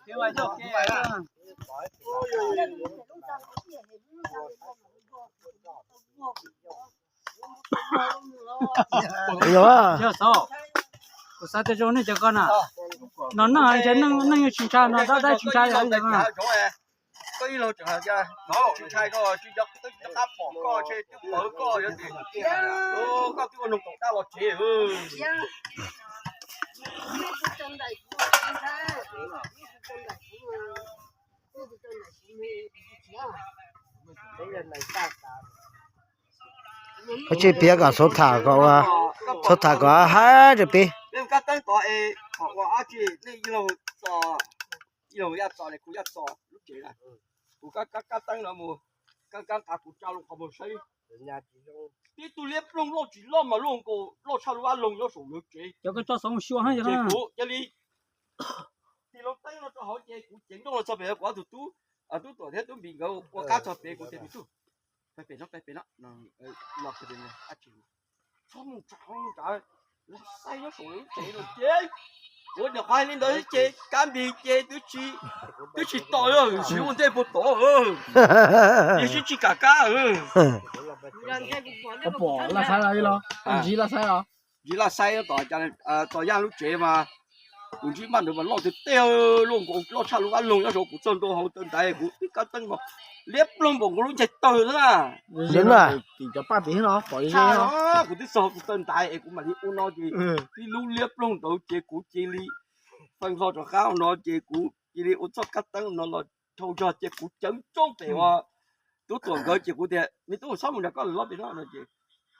Yog, kuv xav tias zoo nej cov ko na, no neeg, neeg yeej tsis ntshai no, dab dab tsis ntshai yog. Koj ib leeg tseem hais tias tsis ntshai, koj tsis nco, koj twb pom koj, ntshe twb pom koj, yog tias koj twb ua noog tom qab los tsev. Koj tsis piav kom xav tham kom, xav tham kom hais rau peb. Ib leeg yaj txos, kuv yaj txos lub tsev na. Kuv kab kab teeb no mus, kab kab qab kuv tsa loo qhov muag saib. Tib tug liab ploog loj tsis loj mas loj nkaus, loj tshaj lub vaj loog nyob saum lawv tsev. Ces kuv cia li tig loo teeb no rau hauv ces kuv ceev nrooj los txog pem, kuv ob tug tub, tub Tuam thiab tub Npis nkawd ua qab txog pem, kuv tias, me tub, pem no, pem no, los txog pem, txhob mus nram, txhob mus nram, lam saib nyob saum lub tsev no ces, kuv nyuam qhuav hais li ntawd ces Kab Npis ces twb tsis, twb tsis tos, siv ua ntej puag tod, ces sib tsis kam kab. Pom laj saib los, ntsib laj saib los, ntsib laj saib tos, tos Yaj lub tsev mas, kuv ntsib mas ntawd mas loj tiag tiag, loj nkaus, loj tshaj lub vaj loog nyob saud. Kuv txog ntua hauv taw ntaiv kuv twb kab teeb mas liab ploog npaum nkaus lub ncaig taw xwb na. Tim cov paj tim no pom, kuv twb txog hauv taw ntaiv es kuv mam li ua no ces tib lub liab ploog ntawd ces kuv cia li feej hlo rov qab no ces kuv cia li ua txoj kab teeb no los dhau zog ces kuv ceev nrooj pem uas tub Tuam nkawd ces kuv tias, me tub, txhob mus nram koj lawm, los pem no no ces,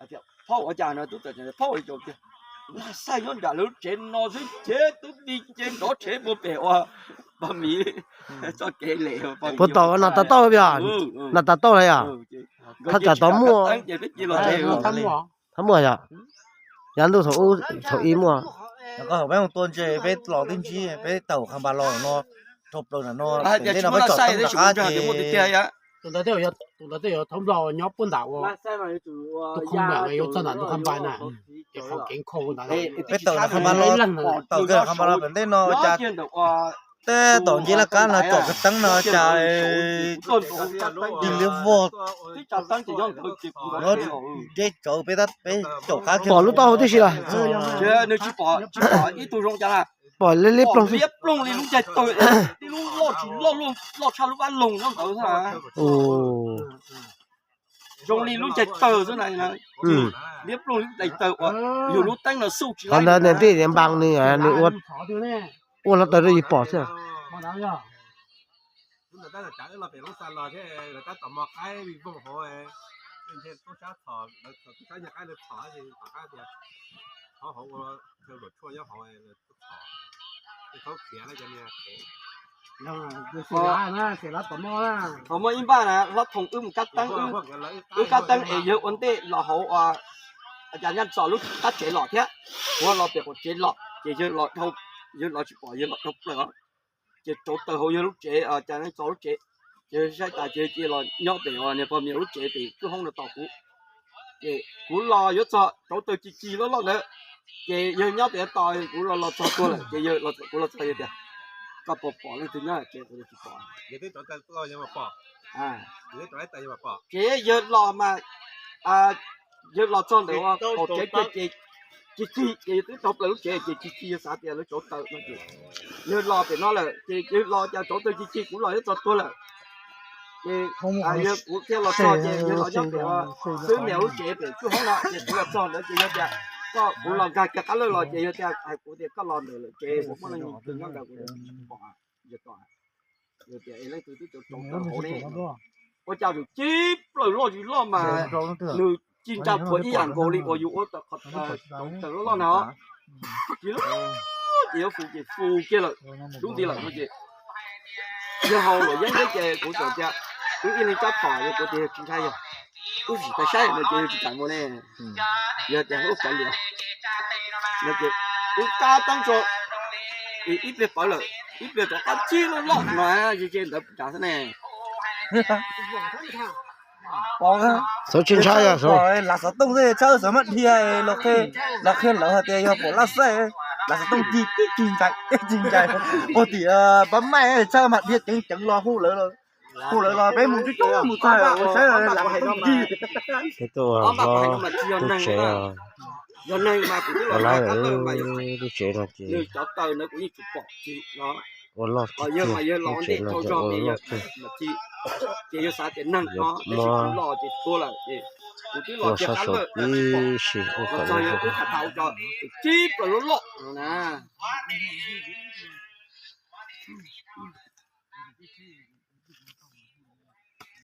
tias, phob ua cas no, tub Tuam tias, phob ua li cas tias, lam saib nyob nram lawv lub tsev no xwb ces tub Npis ces nrov rhev puag pem uas Paj Mis txoj kev lem. Puag tom Nas Tas Tauj, Nas Tas Tauj los yog? Thaj tsam tod muaj, thaj muaj yog, yav ntuj thaum ub, thaum ub muaj. Koj peb mus tua ntses peb los twb ntsib, peb tau qha npas los no, rau plaws nram no, pem ntej no peb tsom teeb rov qab ces tus ntawd twb yog thaub nplog nyob puag nram ua, tus khoo nram yuav txog nram tus qha npas na, ces qhov kev nkhaus ntawd peb tawm qha npas los, tawm kiag qha npas los pem ntej no cas tej tom nce laj kab no tsom kiag teeb no cas dig liab vog, deb tsawv peb, peb caum qab kiag. Pom lub taub hau tib si los? Pom liab ploog, liab ploog li lub ncaig taw, tib lub loj tsis loj, loj tshaj lub vaj loog nyob ntawd xwb. Zoo li lub ncaig taw xwb na. Liab ploog li lub ncaig taw uas yus lub teeb no xuj tsis, qhov ntawd niam tij niam npaa nws, nws ua, ua hluav taws rau yus pom xwb. Thaum muaj ib npaj na, hlob Thoom wb mus kab teeb, wb kab teeb es yawg ua ntej los hauv, cas Yaj txog lub qab tsev los thiab, kuv los pem qaum tsev los ces yawg los dhau, yawg los tsis pom, yawg los dhau plaws os. Ces rauv taws hauv yawg lub tsev, cas Yaj txog lub tsev, ces saib tas ces cia los nyob pem uas niag pog Mias lub tsev pem kwj hoob no tos kuv. Ces kuv los yuav txog rauv taws cig cig loj loj ntawd, ces yawg nyob pem tos kuv los los txog tuag lawm ces kuv los txog yawg tias, koj puas pom leej twg nyob tsev? Kuv tias tsis pom. Ces yawg los mas, yawg los txog ntawm qaum tsev kiag ces cig cig ces yawg twb rauv plaws lub tsev ces cig cig, yawg xav tias lawv rauv taws no ces yawg los pem no lawm ces yawg los cas rauv taws cig cig kuv los yuav txog tuag lawm. Ces yawg, kuv thiaj los txog ces yawg los nyob pem xwb, Mias lub tsev pem kwj hoob no ces kuv los txog ntawd ces yawg tias, koj, kuv los nkag kiag qab lawj los ces yawg tias, hais kuv tias koj los ntawm lawv tsev puas muaj leej twg nyob ntawd, kuv tias tsis pom. Yawg tias, leej twg twb rauv taws hauv ne? Ua cas tseem cig plaws loj tsis loj mas nws cig ntsa phuav ib yam nkaus li uas yus ua rauv taws loj loj na. Cig loj ces yuav fu ces fu kiag lawm, dub nti lawm no ces yawg haus luam yeeb xwb ces kuv txawm tias, wb ib leeg rab phom, yawg kuv tias yawg tsis ntshai, yawg wb tsis tau saib no ces yawg tsis kam mus ne. Yawg tias ub kav liam no ces wb kab teeb tso, ib pliag pawv lawm, ib pliag rov qab cig loj loj no, ze ze ntawd tsav xwb ne. Xyov tsis ntshai, xyov lav xov tooj xwb tshawb xov maj dhia los qhia, los qhia lawv hais tias yog pom laj xaij. Lam xov tooj cig tib cig ncaim tib cig ncaim, ua tim pab maij txhaj mas dhia ceev ceev los hu lawv, hu lawv los peb mus coob coob mus txog ua saib lam xov tooj cig. Peb tuaj hlob lub tsev, ua lawm lub tsev no ces ua loj tiag tiag, lub tsev no ces ua loj kawg. Yuav muab tua sab saum tib si ua kom lawv